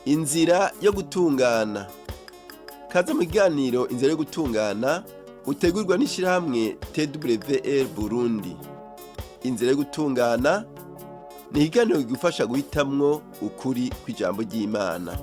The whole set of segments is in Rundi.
Inzira yo gutungana. Kaze mu kiganiro Inzira yo gutungana utegurwa n'ishirahamwe TWR Burundi. Inzira yo gutungana ni ikiganiro kigufasha guhitamwo ukuri kw'ijambo ry'Imana.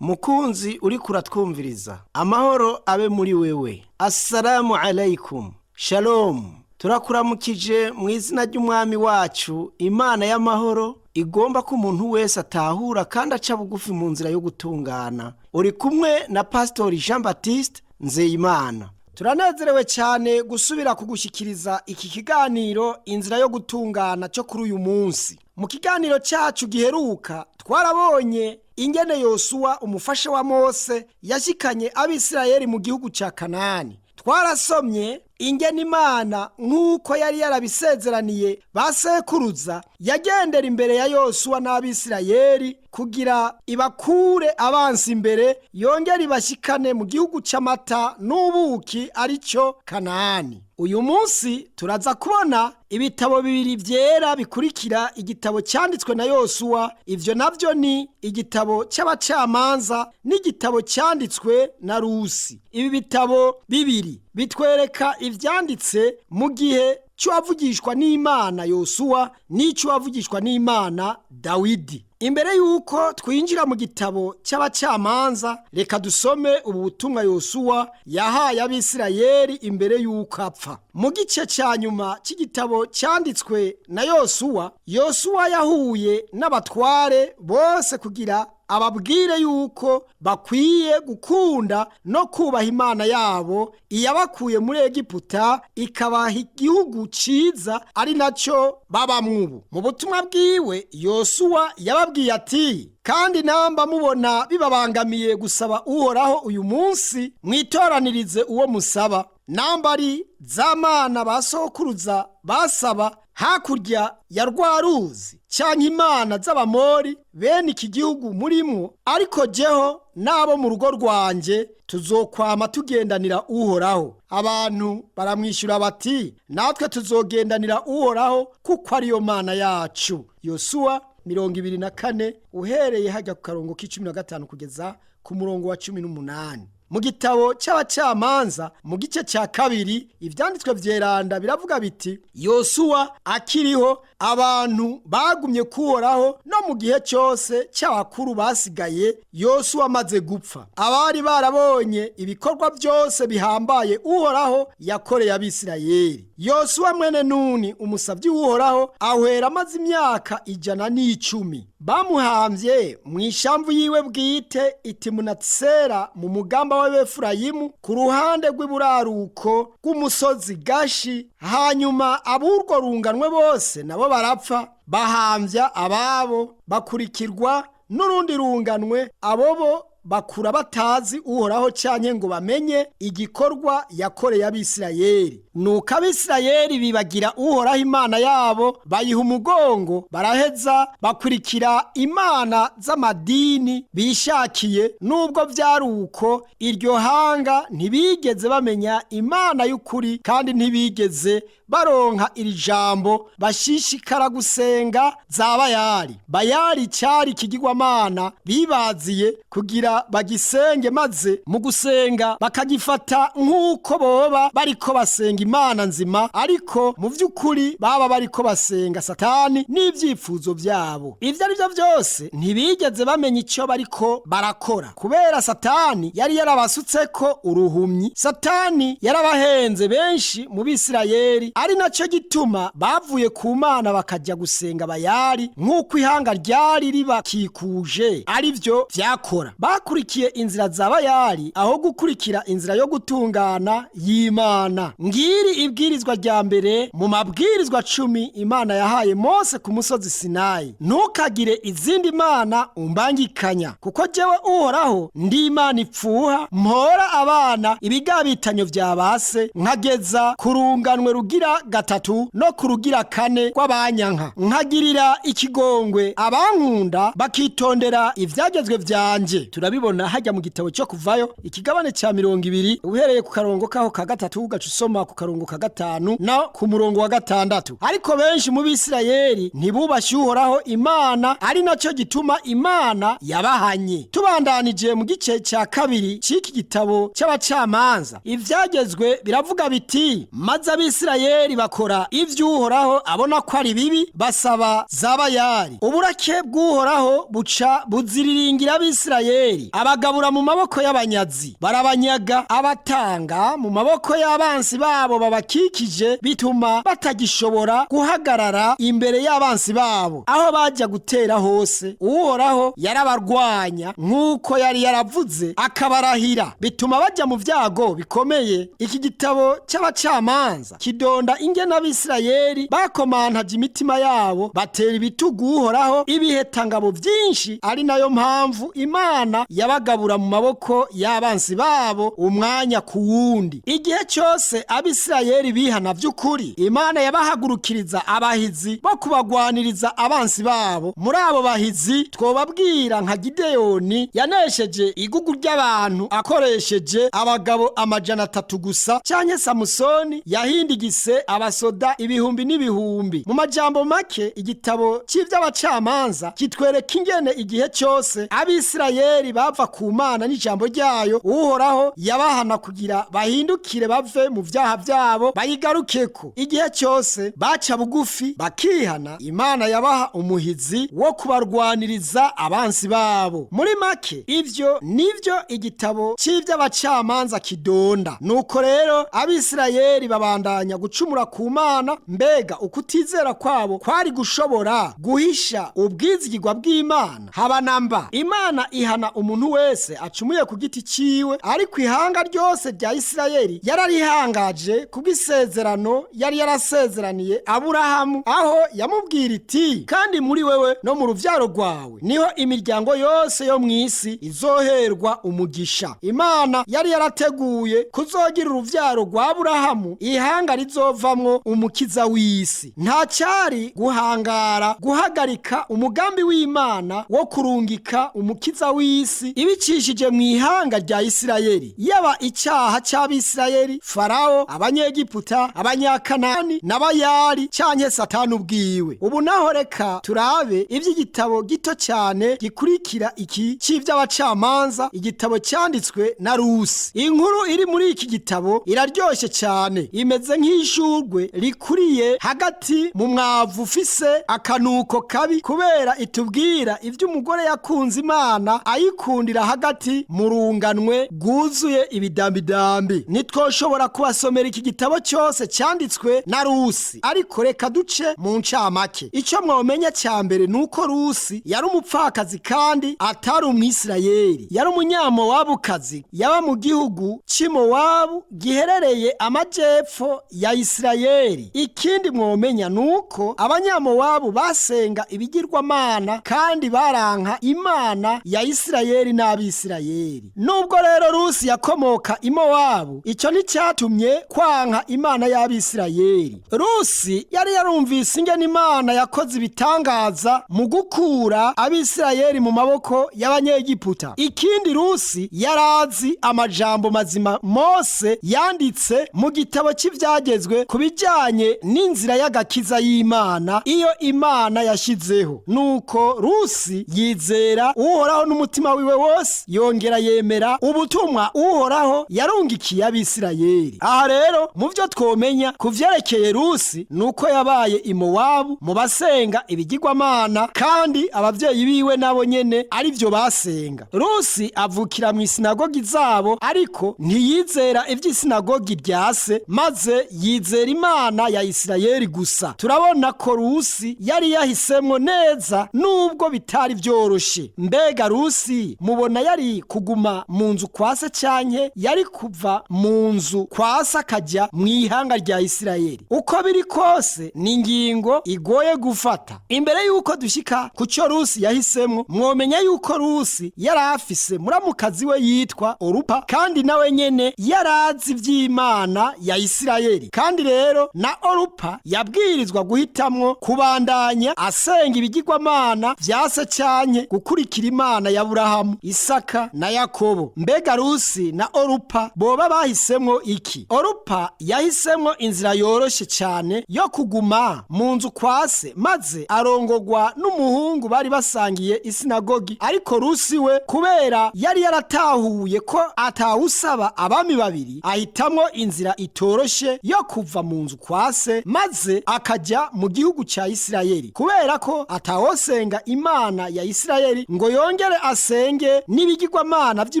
Mukunzi uriko uratwumviriza, amahoro abe muri wewe. Assalamu alaikum, shalom. Turakuramukije mu izina ry'umwami wacu, Imana y'amahoro igomba ko umuntu wese atahura kandi aca bugufi mu nzira yo gutungana. Uri kumwe na Pastori Jean Baptiste Nzeyimana. Turanezerewe cyane gusubira kugushyikiriza iki kiganiro Inzira yo gutungana cyo kuri uyu munsi. Mu kiganiro cyacu giheruka twarabonye ingene Yosuwa umufasha wa Mose yashikanye Abisirayeli mu gihugu cya Kanani. Twarasomye ingene Imana nk'uko yari yarabisezeraniye ba sekuruza yagendera imbere ya Yosuwa n'Abisirayeli kugira ibakure abansi imbere, yongere ibashikane mu gihugu c'amata n'ubuki, arico Kanani. Uyu munsi turaza kubona ibitabo bibiri vyera bikurikira igitabo cyanditswe na Yosuwa. Ivyo navyo ni igitabo c'Abacamanza n'igitabo cyanditswe na Rusi. Ibi bitabo bibiri bitwereka ivyanditse mu gihe c'uwavugishwa n'Imana Yosuwa n'ic'uwavugishwa n'Imana Dawidi. Imbere yuko twinjira mu gitabo c'Abacamanza, reka dusome ubu butumwa Yosuwa yahaye Abisirayeli imbere yuko apfa. Mu gice ca nyuma c'igitabo cyanditswe na Yosuwa, Yosuwa yahuye n'abatware bose kugira ababwire yuko bakwiye gukunda no kubaha Imana yabo iyabakuye muri Egiputa ikabaha igihugu ciza, ari nacyo babamwo ubu. Mu butumwa bwiwe Yosuwa yababwiye ati: "Kandi namba mubona bibabangamiye gusaba Uhoraho uyu munsi, mwitoranirize uwo musaba, namba ari za mana ba sokuruza basaba hakurya ya rwa ruzi, canke imana z'Abamori bene iki gihugu murimwo, ariko jeho n'abo mu rugo rwanje tuzokwama tugendanira Uhoraho." Abantu baramwishyura bati: "Natwe tuzogendanira Uhoraho kuko ariyo Mana yacu." Yosuwa 24, uhereye hajya ku karongo k'15 kugeza ku murongo wa 18. Mu gitabo c'Abacamanza, mu gice ca kabiri, ivyanditswe vyeranda biravuga biti: "Yosuwa akiriho, abantu bagumye kuhoraho no mu gihe cyose cy'abakuru basigaye Yosuwa amaze gupfa, abari barabonye ibikorwa byose bihambaye Uhoraho yakoreye Abisirayeli. Yosuwa mwene Nuni, umusavyi w'Uhoraho, ahwera amaze imyaka 110. Bamuhamvye mu ishamvu yiwe bwite Itimunatisera mu mugamba w'Abefurayimu, ku ruhande rw'iburaruko rw'umusozi Gashi. Hanyuma ab'urwo runganwe bose nabo barapfa, bahambya ababo, bakurikirwa n'urundi runganwe. Abo bo bakura batazi Uhoraho canke ngo bamenye igikorwa yakoreye Abisirayeli. Nuko Abisirayeli bibagira Uhoraho Imana yabo, bayiha umugongo, baraheza bakurikira imana z'amadini bishakiye. Nubwo vyari uko, iryo hanga ntibigeze bamenya Imana y'ukuri, kandi ntibigeze baronka iri jambo, bashishikara gusenga za Bayali. Bayali cari ikigirwamana bibaziye kugira bagisenge, maze mu gusenga bakagifata nk'uko boba bariko basenga Imana nzima, ariko mu vy'ukuri baba bariko basenga Satani n'ivyifuzo vyabo. Ivyo ari vyo vyose, ntibigeze bamenya ico bariko barakora, kubera Satani yari yarabasutseko uruhumyi. Satani yarabahenze benshi mu Bisirayeli, ari naco gituma bavuye ku Mana bakajya gusenga Bayali, nk'uko ihanga ryari ribakikuje ari vyo vyakora. Bakurikiye inzira za Bayali aho gukurikira inzira yo gutungana y'Imana. Ngiri ibwirizwa rya mbere mu mabwirizwa 10 Imana yahaye Mose ku musozi Sinayi: "Ntukagire izindi mana umbangikanya, kuko jewe Uhoraho ndi Imana ipfuha, mpora abana ibigabitanyo vya base nkageza ku runganwe rugira rugira gatatu no ku rugira kane rw'abanyanka, nkagirira ikigongwe abankunda bakitondera ivyagezwe vyanje. Turabibona hajya mu gitabo cyo kuvayo ikigabane ca 20, uhereye ku karongo kaho ka gatatu ugaca usoma ku karongo ka gatanu na ku murongo wa gatandatu. Ariko benshi mu Bisirayeli ntibubashye Uhoraho Imana, ari naco gituma Imana yabahanye. Tubandanije mu gice ca kabiri c'iki gitabo c'abacamanza, ivyagezwe biravuga biti: maze Abisirayeli bakora ivy'Uhoraho abona ko ari bibi, basaba Zabayari. Uburake bw'Uhoraho buca buziriringira Abisirayeli, abagabura mu maboko y'abanyazi, barabanyaga, abatanga mu maboko y'abansi babo babakikije, bituma batagishobora guhagarara imbere y'abansi babo. Aho bajya gutera hose Uhoraho yarabarwanya nk'uko yari yaravuze akabarahira, bituma bajya mu byago bikomeye. Iki gitabo cy'abacamanza kidonda ingene Abisirayeli bakomantaje imitima yabo, batera ibitugu Uhoraho ibihetangabo byinshi, ari nayo mpamvu Imana yabagabura mu maboko y'abansi babo umwanya ku wundi. Igihe cyose Abisirayeli bihana by'ukuri, Imana yabahagurukiriza abahizi bo kubagwaniriza abansi babo. Muri abo bahizi twobabwira nka Gideyoni yanesheje igugu ry'abantu akoresheje abagabo 300 gusa, canke Samusoni yahindigise abasoda ibihumbi n'ibihumbi. Mu majambo make, igitabo cy'ivy'abacamanza kitwereka ingene igihe cyose Abisirayeli bava ku Mana n'ijambo ryayo, Uhoraho yabahana kugira bahindukire bave mu vyaha vyabo bayigarukeko. Igihe cyose baca bugufi bakihana, Imana yabaha umuhizi wo kubarwaniriza abansi babo. Muri make, ivyo nivyo igitabo cy'ivy'abacamanza kidonda. Nuko rero Abisirayeli babandanya gucumura ku Mana. Mbega ukutizera kwabo kwari gushobora guhisha ubwizigirwa bw'Imana? Haba namba. Imana ihana umuntu wese acumuye ku giti ciwe, ariko ihanga ryose rya Isirayeli yararihangaje kubw'isezerano yari yarasezeraniye Aburahamu, aho yamubwira iti: kandi muri wewe no mu ruvyaro rwawe niho imiryango yose yo mw'isi izoherwa umugisha. Imana yari yarateguye kuzogira uruvyaro rwa Aburahamu ihanga rizovamwo umukiza w'isi. Nta cyari guhangara guhagarika umugambi w'Imana wo kurungika umukiza w'isi ibicishije mu ihanga rya Isirayeli. Yaba icyaha cy'Abisirayeli, Farawo, Abanyegiputa, Abanyakanani n'Abayari, canke Satani ubwiwe. Ubu naho reka turabe iby'igitabo gito cyane gikurikira iki cy'iby'abacamanza, igitabo cyanditswe na Rusi. Inkuru iri muri iki gitabo iraryoshye cyane, imeze nk'ishurwe rikuriye hagati mu mwavu ufise akanuko kabi, kubera itubwira iby'umugore yakunze Imana ayikundira hagati mu runganwe rwuzuye ibidambidambi. Ntitwoshobora kubasomera iki gitabo cyose cyanditswe na Rusi, ariko reka duce mu ncamake. Icyo mwomenya cya mbere ni uko Rusi yari umupfakazi kandi atari Umwisirayeli, yari Umunyamowabukazi, yaba mu gihugu cy'Imowabu giherereye amajyepfo ya Isirayeli. Ikindi mwomenya ni uko Abanyamowabu basenga ibigirwamana kandi baranka Imana ya Isirayeli n'Abisirayeli. Nubwo rero Rusi yakomoka Imowabu, icyo nticyatumye kwanka Imana y'Abisirayeli. Rusi yari yarumvise ingene Imana yakoze ibitangaza mu gukura Abisirayeli mu maboko y'Abanyegiputa. Ikindi, Rusi yarazi amajambo mazima Mose yanditse mu gitabo cy'ivyagezwe ku bijyanye n'inzira y'agakiza y'Imana iyo Imana yashyizeho. Nuko Rusi yizera Uhoraho n'umutima wiwe wose, yongera yemera ubutumwa Uhoraho yarungikiye Abisirayeli. Aha rero mu byo twomenya ku vyerekeye Rusi nuko yabaye Imowabu mu basenga ibigirwamana, kandi abavyeyi biwe nabo nyene arivyo basenga. Rusi avukira mu isinagogi zabo, ariko ntiyizera ivy'isinagogi rya se, maze yizera Imana ya Isirayeli gusa. Turabona ko Rusi yari yahisemwo neza nubwo bitari vyoroshe. Mbega Rusi mubona yari kuguma mu nzu kwa se canke yari kuva mu nzu kwa se akajya mu ihanga rya Isirayeli? Uko biri kose ni ingingo igoye gufata. Imbere y'uko dushika ku cyo Rusi yahisemwo, mwomenya yuko Rusi yari afise muramukazi we yitwa Orupa, kandi nawe nyene yarazi ivy'Imana ya Isirayeli, kandi Kandi rero na Orupa yabwirizwa guhitamwo kubandanya asenga ibigirwamana vya se canke gukurikira Imana ya Aburahamu, Isaka na Yakobo. Mbega Rusi na Orupa boba bahisemwo iki? Orupa yahisemwo inzira yoroshe cyane yo kuguma mu nzu kwa se, maze arongogwa n'umuhungu bari basangiye isinagogi. Ariko Rusi we, kubera yari yaratahuye ko atawusaba abami babiri, ahitamwo inzira itoroshe yo kuva mu nzu kwa se maze akajya mu gihugu cya Isirayeli, kubera ko atawosenga Imana ya Isirayeli ngo yongere asenge n'ibigirwamana vy'i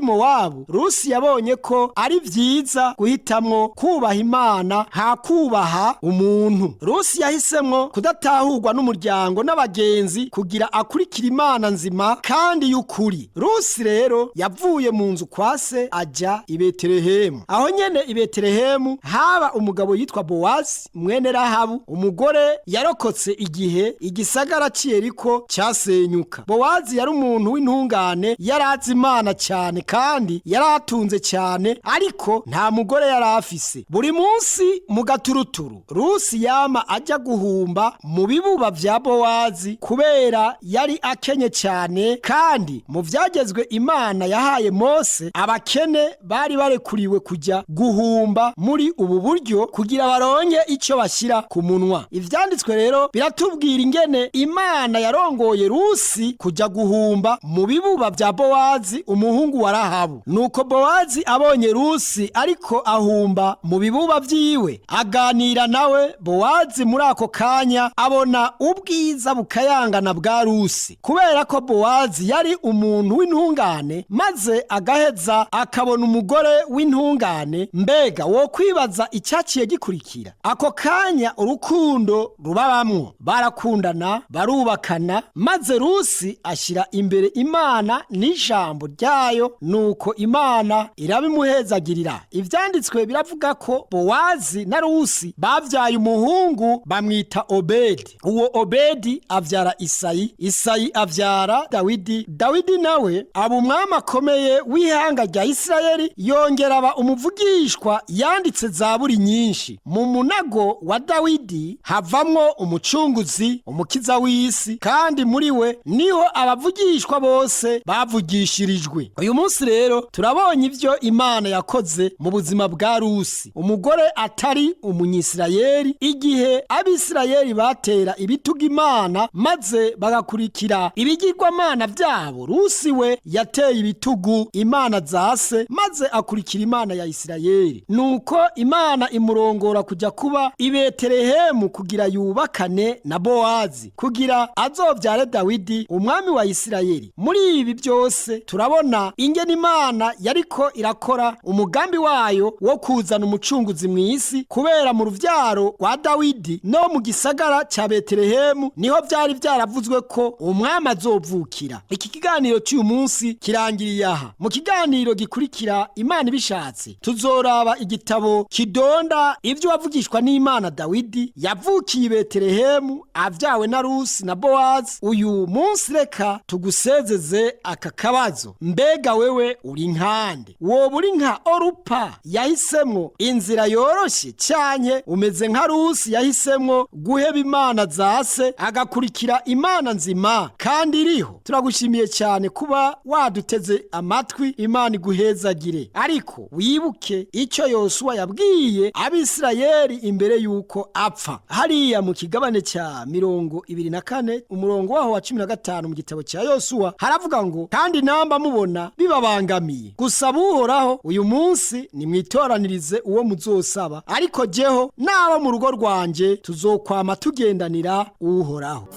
Mowabu. Rusi yabonye ko ari vyiza guhitamwo kubaha Imana ha kubaha umuntu. Rusi yahisemwo kudatahurwa n'umuryango n'abagenzi kugira akurikira Imana nzima kandi y'ukuri. Rusi rero yavuye mu nzu kwa se ajya i Betelehemu. Aho nyene i Betelehemu haba umugabo yitwa Bowazi mwene Rahabu, umugore yarokotse igihe igisagara c'i Yeriko cyasenyuka. Bowazi yari umuntu w'intungane, yarazi Imana cyane kandi yaratunze cyane, ariko nta mugore yari afise. Buri munsi mu gaturuturu Rusi yama ajya guhumba mu bibuba vya Bowazi, kubera yari akenye cyane, kandi mu vyagezwe Imana yahaye Mose, abakene bari barekuriwe kujya guhumba muri ubu buryo kugira baronke icyo bashyira ku munwa. Ivyanditswe rero biratubwira ingene Imana yarongoye Rusi kujya guhumba mu bibuba vya Bowazi umuhungu wa Rahabu. Nuko Bowazi abonye Rusi ariko ahumba mu bibuba vyiwe, aganira nawe. Bowazi muri ako kanya abona ubwiza bukayangana bwa Rusi, kubera ko Bowazi yari umuntu w'intungane, maze agaheza akabona umugore w'intungane. Mbega wo kwibaza icyaciye gikurikira? Ako kanya urukundo rubabamwo, barakundana, barubakana, maze Rusi ashyira imbere Imana n'ijambo ryayo, nuko Imana irabimuhezagirira. Ivyanditswe biravuga ko Bowazi na Rusi bavyaye umuhungu bamwita Obedi. Uwo Obedi avyara Isayi, Isayi avyara Dawidi, Dawidi nawe aba umwami akomeye w'ihanga rya Isirayeli, yongera aba umuvugishwa yanditse zaburi nyinshi. Mu munago wa Dawidi havamwo umucunguzi, umukiza w'isi, kandi muri we niho abavugishwa bose bavugishirijwe. Uyu munsi rero turabonye ivyo Imana yakoze mu buzima bwa Rusi, umugore atari umunyisirayeli. Igihe Abisirayeli batera ibituga Imana maze bagakurikira ibigirwamana vyabo, Rusi we yateye ibitugu imana za se maze akurikira Imana ya Isirayeli. Nuko Imana imurongora kujya kuba i Betelehemu kugira yubakane na Bowazi, kugira azovyare Dawidi umwami wa Isirayeli. Muri ibi byose turabona ingene Imana yariko irakora umugambi wayo wo kuzana umucunguzi mw'isi, kubera mu ruvyaro rwa Dawidi no mu gisagara ca Betelehemu niho vyari vyaravuzwe ko umwami azovukira. Iki kiganiro cy'uyu munsi kirangiriye aha. Mu kiganiro gikurikira, Imana ibishatse, tuzoraba igitabo kidonda ivyo wavugishwa n'Imana Dawidi yavukiye i Betelehemu avyawe na Rusi na Bowazi. Uyu munsi reka tugusezeze aka kabazo: mbega wewe uri nkande? Woba uri nka Orupa yahisemwo inzira yoroshe, canke umeze nka Rusi yahisemwo guheba imana za se agakurikira Imana nzima kandi iriho? Turagushimiye cyane kuba waduteze amatwi. Imana iguhezagire, ariko wibuke icyo Yosuwa yabwiye Abisirayeli imbere y'uko apfa, hariya mu kigabane cya 24 umurongo waho wa 15 mu gitabo cya Yosuwa, haravuga ngo: "Kandi namba mubona bibabangamiye gusaba Uhoraho uyu munsi, nimwitoranirize uwo muzosaba, ariko jeho n'abo mu rugo rwanjye tuzokwama tugendanira Uhoraho."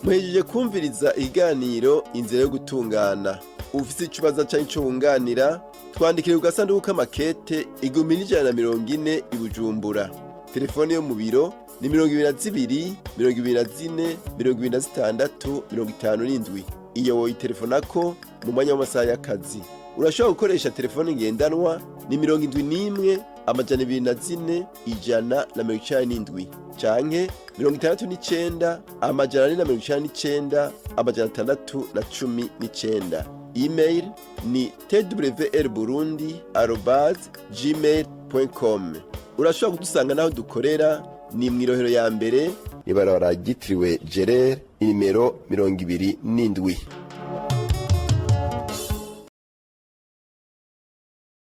Muhejeje kumviriza ikiganiro Inzira yo Gutungana. Ufise ikibazo canke ico wunganira, twandikire ku gasanduku k'amakete 1140 i Bujumbura. Telefone yo mu biro ni 22 24 26 57. Iyo woyitelefonako mu mwanya w'amasaha y'akazi. Urashobora gukoresha telefone ngendanwa ni 71 204 197 canke 69 499 619. Email ni twrburundi@gmail.com. Urashobora kudusanga n'aho dukorera, ni mu Irohero ya mbere, ibarabara ryitiriwe Gerere, inimero 27.